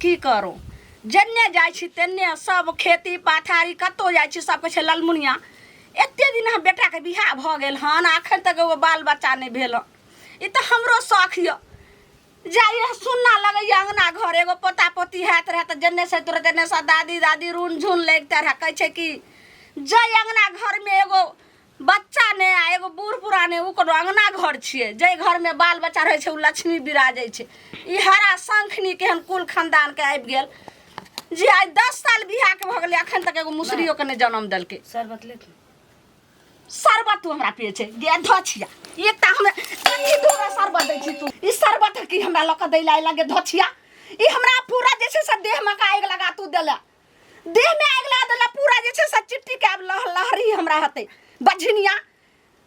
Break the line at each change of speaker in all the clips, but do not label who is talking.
की करू जन्ने जाइ छी तेन्ने सब खेती पथारी कतहु जाइ छी सब कहै छै ललमुनिया एते दिन हम बेटाके बियाह भऽ गेल हन अखन तक एगो बाल बच्चा नहि भेल हन ई तऽ हमरो शौख यऽ जाइए सुन्ना लगैए अङ्गना घर एगो पोता पोती हैत रहए तऽ जेन्ने से तुरत एन्ने से दादी दादी रून झुन लगिते रहए कहै छै कि जाहि अङ्गना घरमे एगो बच्चा नहि आ एगो बूढ़ पुराने ओ कोनो अङ्गना घर छियै जाहि घरमे बाल बच्चा रहै छै ओ लक्ष्मी बिराजै छै ई हरा शंखनी केहन कुल खानदानके आबि गेल जे आइ 10 साल बियाहके भऽ गेलै, अखन तक एगो मुसरियोके नहि जनम देलकै।
शरबत लेत।
शरबत तू हमरा पिए छै गे धोछिया? एकटा हमरा कथी तू हमरा शरबत दै छी तू? ई शरबत की हमरा लऽ कऽ दै ला लगे धोछिया? ई हमरा पूरा जे छै से देहमे का आगि लगा तू देला, देहमे आगि लगा देला। पूरा जे छै से चिट्टी के आब लह लहरी हमरा हेतै बझनिया।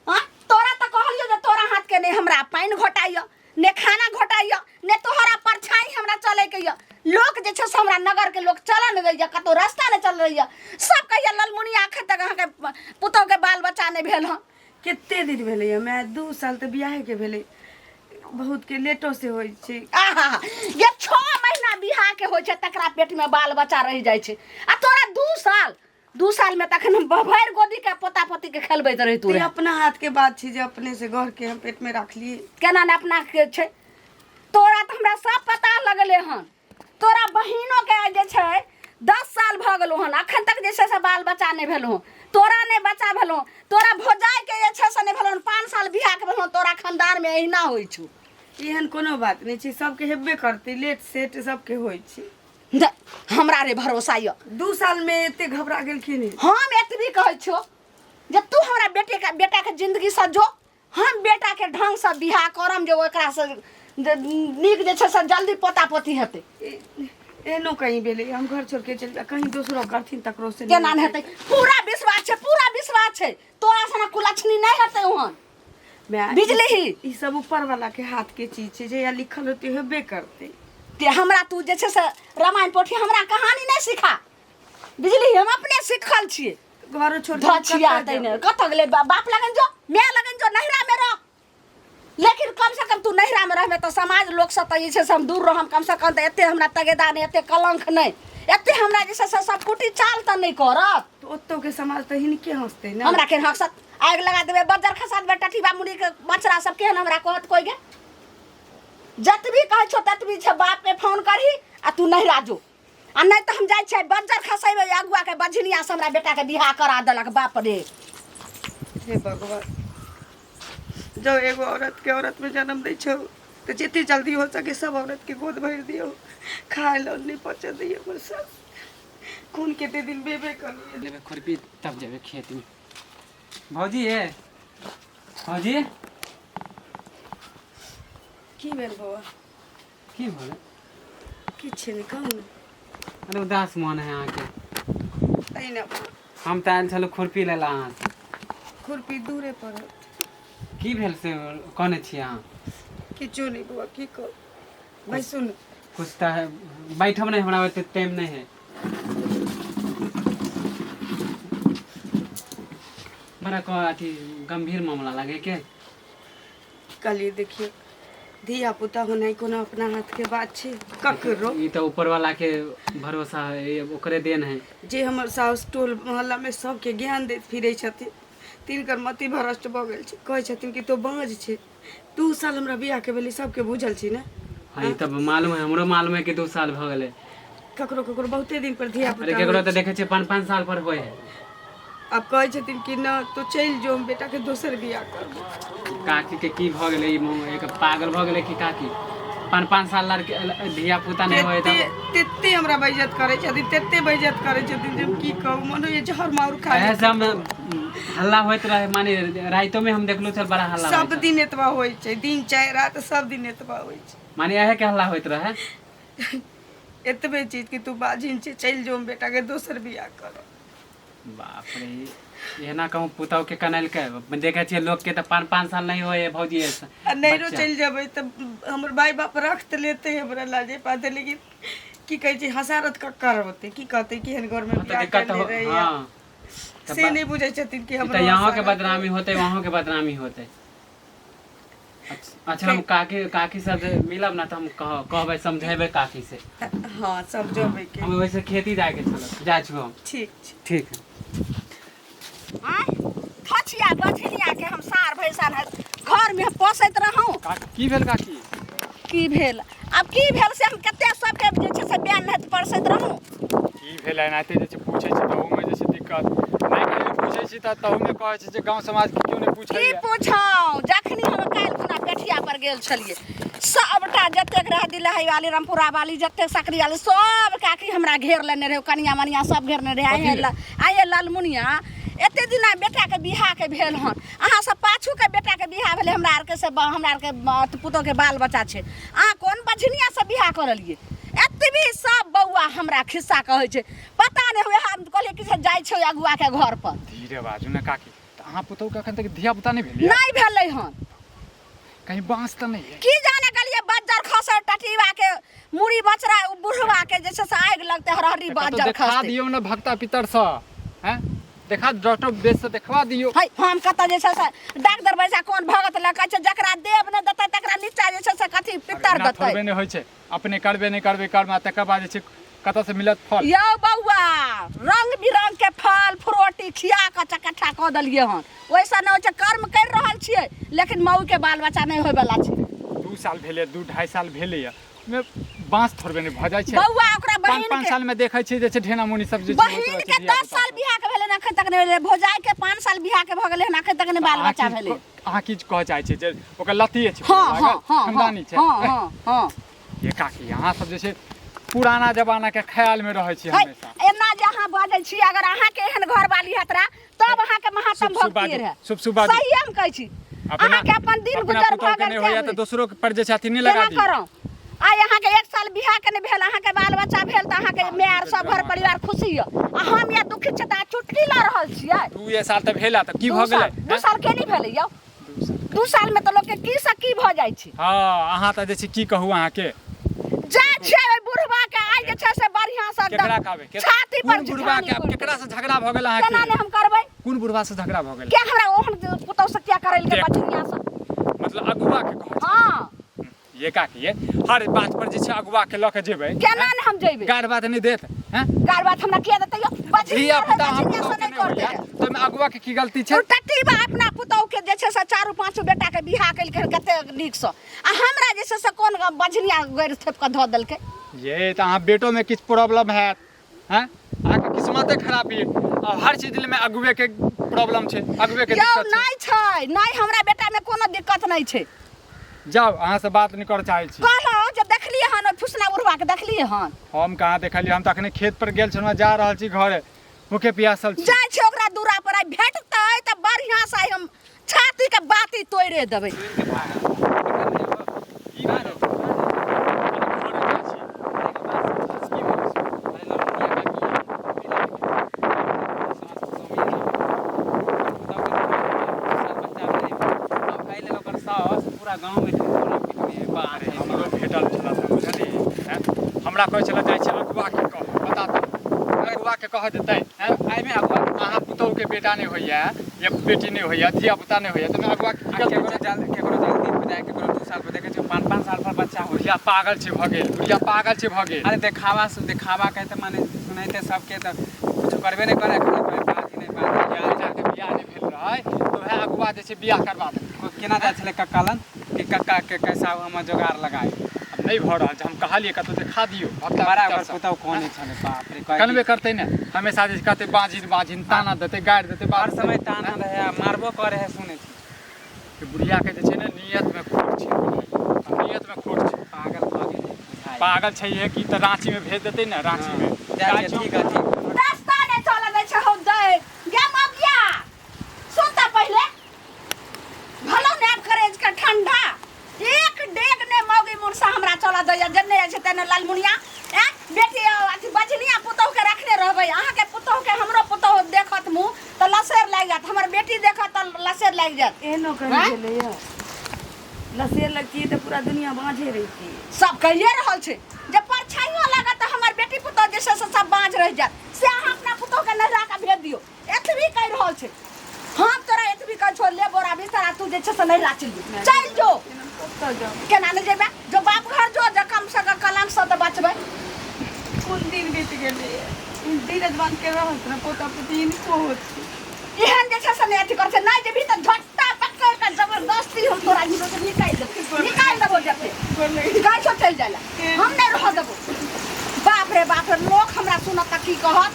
हाँ, तोरा तऽ कहलियौ जे तोरा हाथके नहि हमरा पानि घोटाइए, ने खाना घोटाइए, ने तोहरा परछाई हमरा चलैके यऽ। लोक जे छै से हमरा नगरके लोक चलऽ नहि दैए, कतहु रास्ता नहि चल दैए। सब कहैए, ललमुनिया, एखन तक अहाँके पुतहुके बाल बच्चा नहि भेल हँ।
कते दिन भेलै माय? 2 साल तऽ बियाहेके भेलै। बहुतके लेटो से होइ छै।
आहा, ये 6 महीना बियाहके होइ छै तकरा पेटमे बाल बच्चा रहि जाइ छै आ तोरा 2 साल, 2 सालमे तखन हम भरि गोदीके पोता पोतीके खेलबैत रही तू।
तऽ ई अपना हाथके बात छै जे अपने से गढ़ के हम पेटमे रखलियै।
केना ने अपना के छै? तोरा तऽ हमरा सब पता लगले हन। तोरा बहिनोके जे छै 10 साल भऽ गेलौ हन, अखन तक जे छै से बाल बच्चा नहि भेलौ। तोरा नहि बच्चा भेलौ, तोरा भौजाइके जे छै से नहि भेलौ हन, 5 साल बियाहके भेलौ। तोरा खानदानमे एहिना होइ छौ।
एहन कोनो बात नहि छै, सबके हेबे करतै। लेट सेट सबके होइ छै।
नहि, हमरा रे भरोसा यऽ।
2 सालमे एते घबरा गेलखिन।
हम एतबी कहै छियौ जे तू हमरा बेटेके बेटाके जिंदगी सजो, हम बेटाके ढङ्गसँ बियाह करम जे ओकरासँ नीक जे छै से जल्दी पोता पोती हेतै।
एहनो कहीं भेलै? हम घर छोड़ के चलि जाय, कहीं दोसरो करथिन तकरो से?
केना नहि हेतै? पूरा विश्वास छै, पूरा विश्वास छै। तोरा सनक कुलक्षणी नहि हेतै ओहन।
माय,
बिजली ही।
ई सब ऊपर वाला के हाथ के चीज छै। जहिया लिखल होते हेबे करतै।
ते हमरा तू जे छै से रामायण पोथी हमरा कहानी नहि सिखा बिजली, हम अपने सिखल छियै।
घरो छोड़ के
धछिया।
कतऽ
तै ने
जेबै?
कतऽ गेलै? बाप लगन जो, माय लगन जो, नैहरा में रह। लेकिन कम से कम तू नैहरा में रहबे तऽ समाज लोक से तऽ जे छै से हम दूर रहम। कम से कम तऽ एते हमरा तगेदा नहि, एते कलंक नहि, एते हमरा जे छै से सब कुटी चाल तऽ नहि करत।
तऽ ओतौ के समाज तऽ हिनके हंसतै ने।
हमरा केहन हंसत? आगि लगा देबै, बज्जर खसा देबै। टठीबा मुड़ी के बचरा सब केहन हमरा कहत कोइ गे? जतबी कहै छौ ततबी छै। बाप के फोन करही आ तू नैहरा जो, आ नहि तऽ हम जाइ छियै, बज्जर खसेबै अगुआ के। बझनिया से हमरा बेटा के बियाह करा देलक, बाप रे।
हे भगवान, जब एगो औरत के औरत में जन्म दै छौ तऽ जते जल्दी हो सके सब औरत के गोद भरि दियौ। खाय लए नहि पचऽ दैए हमर सास। खून कते दिन बेबे करलियै।
लेबै खुरपी तब जेबै खेतमे। भौजी, हे भौजी।
की भेल बौआ?
की भेलै?
किछु नहि, कहू ने।
अरे, उदास मन है अहाँके।
तहिना।
हम तऽ आयल छलहुँ खुरपी लै लए अहाँसँ।
खुरपी दूरे पड़त।
की भेल से कहने छियै अहाँ?
किछो नहि बौआ, की कहू, बैसू ने।
कुछ तऽ है। बैठब नहि, हमरा ओते टाइम नहि है। बड़ा कह अथी गंभीर मामला लगे के।
कहलियै, देखियौ, धिया पुता होनाइ कोनो अपना हाथके बात छै ककरो?
ई तऽ ऊपर वाला के भरोसा है, ई ओकरे देन है।
जे हमर साउस टोल मोहल्लामे सबके ज्ञान दैत फिरै छथिन, तिनकर मति भ्रष्ट भऽ गेल छै। कहै छथिन कि तो बाँझ छै। 2 साल हमरा बियाहके भेलै, सबके बुझल छै ने।
हाँ, ई तऽ मालूम है, हमरो मालूम है कि 2 साल भऽ गेलै।
ककरो ककरो बहुते दिन पर धिया
अरे
पुता
केकरो
होइ
तऽ
छै।
देखै छियै 5-5 साल पर होइ है।
आब कहै छथिन कि न तो चलि जो, हम बेटाके दोसर बियाह करबो।
काकी के की भऽ गेलै? ई मुँह एक पागल भऽ गेलै कि? काकी 5-5 साल लड़के धिया पुता नहि होइ
तेते
तऽ
तेते हमरा बेइज्जत करै छथिन, तेते बेइज्जत करै छथिन जे हम की कहू, मन होइए जहर माहुर खा
इएह
ली।
सब हल्ला होइत रहे, माने राइतो में हम देखलहुँ छल, बड़ा हल्ला
सब
होइत छल।
दिन एतबा होइ छै, दिन चाहे रात, सब दिन एतबा होइ छै।
माने इएह के हल्ला होइत रहे।
एतबे चीज कि तू बाजिन छै, चलि जो, हम बेटाके दोसर बियाह करब।
बाप रे, एना कहूँ पुतहु के कनलकै? देखै छियै लोकके तऽ 5-5 साल नहि होइ है भौजी ऐसा।
आ नैरो
बच्चा।
चलि जेबै तऽ हमर भाय बाप रख तऽ लेतै हमरा लाजे पाते, लेकिन की कहै छै, हसारत ककर होतै? की कहतै, केहन घरमे
तऽ
बियाह
दिक्कत
करने
हो
रहैया।
हाँ,
से नहि बुझै छथिन कि
ई
हमरो
तऽ यहाँ के
हसारत
बदनामी होतै, वहाँ के बदनामी होतै। अच्छा हम काकी काकी सब जे मिलब ना तऽ हम कहबै समझेबै काकी से।
हँ, समझेबै के।
हम वैसे खेती जाके छल जाइ छी हम।
ठीक छै।
ठीक है।
आँय, थछिया बछिनिया के हम सार भैंसा घर में पोसैत रहूं।
की भेल काकी?
की भेल? आब की भेल से हम कते सबके जे छै से बयान नहि परसैत रहूं।
की भेल एनाहिते जे छै पूछै छी तहूमे जे छै दिक्कत नहि, कहियो पूछै छी तऽ तहूमे कहै छै जे गाँव समाजके केओ नहि
की
पूछैए।
पूछौ, जखनी हम काल्हि खुना पेठिया पर गेल छलियै, सबटा जतेक रह दिलहई वाली, रामपुरा वाली, जतेक सकरी वाली, सब काकी हमरा घेर लेने रहै, कनिया मनिया सब घेरने रहै। आइए आइए ललमुनिया, एते दिना बेटाके बियाहके भेल हन, अहाँ सब पाछूके बेटाके बियाह भेलै, हमरा आरके से हमरा आरके पुतोहके बाल बच्चा छै, अहाँ कोन बझनिया से बियाह करलियै? एतबी सब बौआ हमरा खिस्सा कहै छै, पता नहि हुए। हम कहलियै कि से जाइ छै अगुआके घर पर।
धीरे बाजू ने काकी। तऽ अहाँ पुतोहके एखन तक धिया पुता नहि भेल?
नहि भेलै हन।
कहीं बाँस तऽ नहि है?
की जाने गेलियै, बज्जर खसै, टटीबा के मुड़ी बचरा, उ बुढ़वा के जे छै से आगि लगतै, हरहरी
तऽ कतहु
बज्जर
देखा
खसतै।
दियौ ने भक्ता पितरसँ, हैं देखा, डॉक्टर बेस से देखवा दियौ।
है, हम कतऽ जे छै से डॉक्टर बैसा कोन भगत लग कहै छै, जकरा देव नहि देतै तकरा नीचा जे छै से कथी पितर
एना
देतै?
थोड़बे नहि होइ छै, अपने करबे नहि करबे कर्म आ तकर बाद जे छै कतऽसँ मिलत फल?
यौ बौआ, रंग बिरंग के फल फ्रूटी खिया कऽ चकट्ठा कऽ देलियै हन, ओहिसँ नहि होइ छै। कर्म करि रहल छियै लेकिन मऊ के बाल बच्चा नहि होयवला छै।
2 साल भेलै, 2-2.5 साल भेलैए, ओहिमे बाँस थोड़बे नहि भऽ जाइ छै।
बौआ, ओकरा
पाँच
बहिन
पाँच
के
साल में देखै छियै जे छै ढेना मुनी सब जे छै होइत
बहिन
रहै छै
के
धिया
10
पुता
साल
सब।
बियाह के भेलै अखन तक नहि भेलै, भौजाई के 5 साल बियाह के भऽ गेलै हन, अखन तक नहि बाल
अहाँ
बच्चा
की
भेलै।
अहाँ की कहऽ चाहै छियै जे ओकर लतिये छै?
हँ।
लागल?
हँ हँ।
खानदानी छै।
हँ हँ हँ।
ये काकी, अहाँ सब जे छै पुराना जमाना के ख्याल में रहै छी
है,
हमेशा।
एना जे अहाँ बजै छी, अगर अहाँके एहन घरवाली हत रहा तब अहाँके महात्म
शुभ शुभ
भक्ति
बाजू,
रहे।
शुभ शुभ बाजू।
सही हम कहै छी। अहाँके अपन दिन
अपना
गुजर भऽ
पुतोहके
गेल
नहि होइया तऽ
तें
दोसरो पर जे छै अथी नहि लगा
केना
दियौ।
करौ? आइ अहाँके 1 साल बियाह के नहि भेल, अहाँके बाल बच्चा भेल तऽ अहाँके माय आर सब घर परिवार खुशी यऽ, आ हम या दुखी छी तऽ चुटकी लऽ रहल छियै।
2 साल तऽ भेला तऽ की
दू
भऽ
साल
गेलै?
2 साल के नहि भेलै यौ, 2 साल में तऽ लोक के की से की भऽ जाइ छै।
हँ, अहाँ तऽ जे छै की कहू अहाँके।
जाइ छियै ओहि बुढ़वा के आइ जे छै से बढ़िआँ से एकदम
केकरा कहबै?
छाती पर
कोन बुढ़वा के?
झिझानी कोड़ि
केकरा से झगड़ा भऽ गेल
केना
अहाँके?
नहि हम करबै?
कोन बुढ़वा से झगड़ा भऽ गेल?
के हमरा ओहन पुतहु से किया करै
देख।
बझनिया से?
मतलब अगुआ के कहै छै?
हँ।
ये काकी, ये हर बात पर जे छै अगुआ के लऽ के जेबै?
केना ने हम जेबै?
गारि बात नहि देत? हैं
गारि बात हमरा किया देतै यौ? बझनिया
धिया
रहै,
पुता अहाँ
बझनिया से
पुतोहु के
नहि
नहि
करतै।
होइया तऽ ओहिमे अगुआ के की गलती छै?
ओ टटीबा अपना पुतहु के जे छै से चारू पाँचो बेटा के बियाह केलकै हन कते नीकसँ, आ हमरा जे छै से कोन बझनिया गैर थोपि कऽ धऽ देलकै।
ये तऽ अहाँ बेटो में किछु प्रॉब्लम हैत। हैं अहाँके किस्मते खराब ये आ हर चीज में अगुए के प्रॉब्लम छै, अगुए के
यौ
दिक्कत छै।
नहि छै, नहि, हमरा बेटा में कोनो दिक्कत नहि छै।
जाउ, अहाँ से बात नहि करऽ चाहै छी।
कहलहुँ जे देखलियै हन ओहि फुसना बुढ़वा के देखलियै हन?
हम कहाँ देखलियै? हम तऽ अखने खेत पर गेल छलहुँ, जा रहल छी घरे, भूखे प्यासल छी।
जाइ छै ओकरा दूरा पर, आइ भेटतै तऽ बढ़िआँ से आइ हम छाती के बाती तोड़े देबै।
सुनि के पागल
की भेल? घरे जाइ छी। की भेल?
अरे ललमुनिया काकी की लगे बच्चा भेलै, आब एहि लेल ओकर साउस पूरा गाँवमे ढिंढोरा पिटने है। बाप
अरे
रे।
हमरो भेटल छल तऽ बुझलियै हैं? हमरा कहै छलै जाइ छै अगुआ के कह, बता तऽ अगुआ के कह देतै हैं?
एहिमे अगुआ
अहाँ पुतोहु के बेटा नहि होइया या बेटी नहि होइया, धिया पुता नहि होइया, तऽ अगुआ के की
आ
गलती
केकरो
छै?
जल्दी, केकरो जल्दी हो जाए, केकरो 2 साल पर। देखै छियै 5-5 साल पर बच्चा होइ।
बुढ़िया पागल छै भऽ गेल, बुढ़िया पागल छै भऽ गेल।
अरे देखावा से देखावा कहते माने सुनैते सबके तऽ कुछो करबे नहि करे, खाली कहै बाजी नहि बाजी।
बुढ़िया बेचारके बियाह नहि भेल रहै तऽ वएह अगुआ जे छै बियाह करबा देलकै।
केना जाइ छलै कक्का लग कि कक्का के कैसा हमर जोगाड़ लगाए।
आब नहि भऽ रहल छै, हम कहलियै कतहु देखा दियौ भक्ता
बड़ा
पितर
ओकर
सँ।
पुतहु कोने छलै, बाप रे, कहै
कनबे
कि
करतै ने हमेशा, जे कहतै बाझिन बाझिन, ताना देतै, गारि देतै।
हर
बात
समय ताना रहै आ मारबो करे है सुनै छी।
कि बुढ़िया के जे छै ने नियत में खोट छै, नियत में खोट छै।
पागल भऽ गेलै बुझाइ।
पागल छै हे कि तऽ रांची में भेज देतै ने, रांची में।
जाइ छियै, ठीक है, ठीक।
रास्ता नहि चलऽ दै छै हौ दै गे मौगिया, सुन तऽ पहिले भलो ने, आब करेज के ठंडा एक डेग ने मौगी मुनसा हमरा चलऽ दैया। जन्ने जाइ छै तेने लालमुनिया ए बेटी अथी बजनिया पुतहु के रखने रहबै। अहाँके पुतहु के हमरो पुतहु देखत मुँह तऽ लसेर लागि जायत, हमर बेटी देखत तऽ लसेर लागि जायत।
एहनो कहीं
आँय?
भेलैया? लसेर लगतियै तऽ पूरा दुनिया बाँझे रहितियै।
सब कहिए रहल छै जे परछाइयो लागत तऽ हमर बेटी पुतहु जे छै से सब बाँझ रहि जायत, से अहाँ अपना पुतहु के नहिरा के भेज दियौ। एतबी कहि रहल छै हम तोरा, एतबी कहै छौ, ले बोरा बिस्तर आ तू जे छै से नहिरा चलि जो, चलि जो।
कतऽ जाउ?
केना नहि जेबै? जो बाप घर जो, जे कम से कम कलंक से तऽ बचबै।
कोन दिन बीत गेलै, ई दिन जवान के रहत ने पोता पोती हिनको होत।
एहन जे छै से नहि अथी करै छै। नहि जेबही तऽ झट्टा पकड़ कऽ जबरदस्ती हम तोरा जीरो से निकालि देबो, निकालि देबो। जते गाय छौ चलि जाइ लए, हम नहि रहऽ देबो। बाप रे बाप रे, लोक हमरा सुनत तऽ की कहत?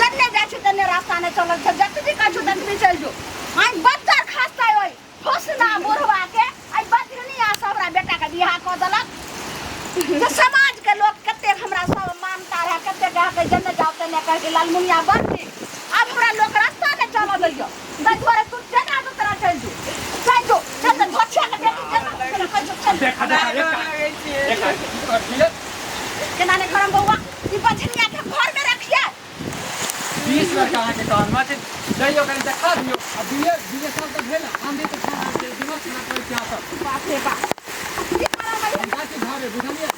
जन्ने जाइ छै तन्ने रास्ता नहि चलल छै। जतबी कहै छौ ततबी चलि जो। आइ बज्जर खसतै ओहि फुसना बुढ़वा के, आइ बजनी आ सब हमरा बेटा के बियाह कऽ देलक। तऽ समाज के लोक कते हमरा सब मानता रहे, कते कहके जन्ने जाओ तन्ने कहके लालमुनिया बड़ नीक। आब हमरा लोक रास्ता नहि चलऽ दैया। ताहि दुआरे तू जेना जो तेना चलि जो, चलि जो, चल जो, धोछिया के बेटी जेना तेना कहि जो, चल जो।
देखा देखा,
नहि
एक
डर लगै छियै।
एक अथी
केना नहि करम बौआ, ई बझनिया के घर में रखिए।
20 बेर अहाँके कहलहुँ कि जइयौ कनि देखा दियौ। आ दुइए दुइए साल तऽ भेल, आंधी तूफान आबि गेल, दिमाग खराब करै छी अहाँ सब।
बाप रे बाप, की करब?
हम जाइ छी घरे, बुझलियै?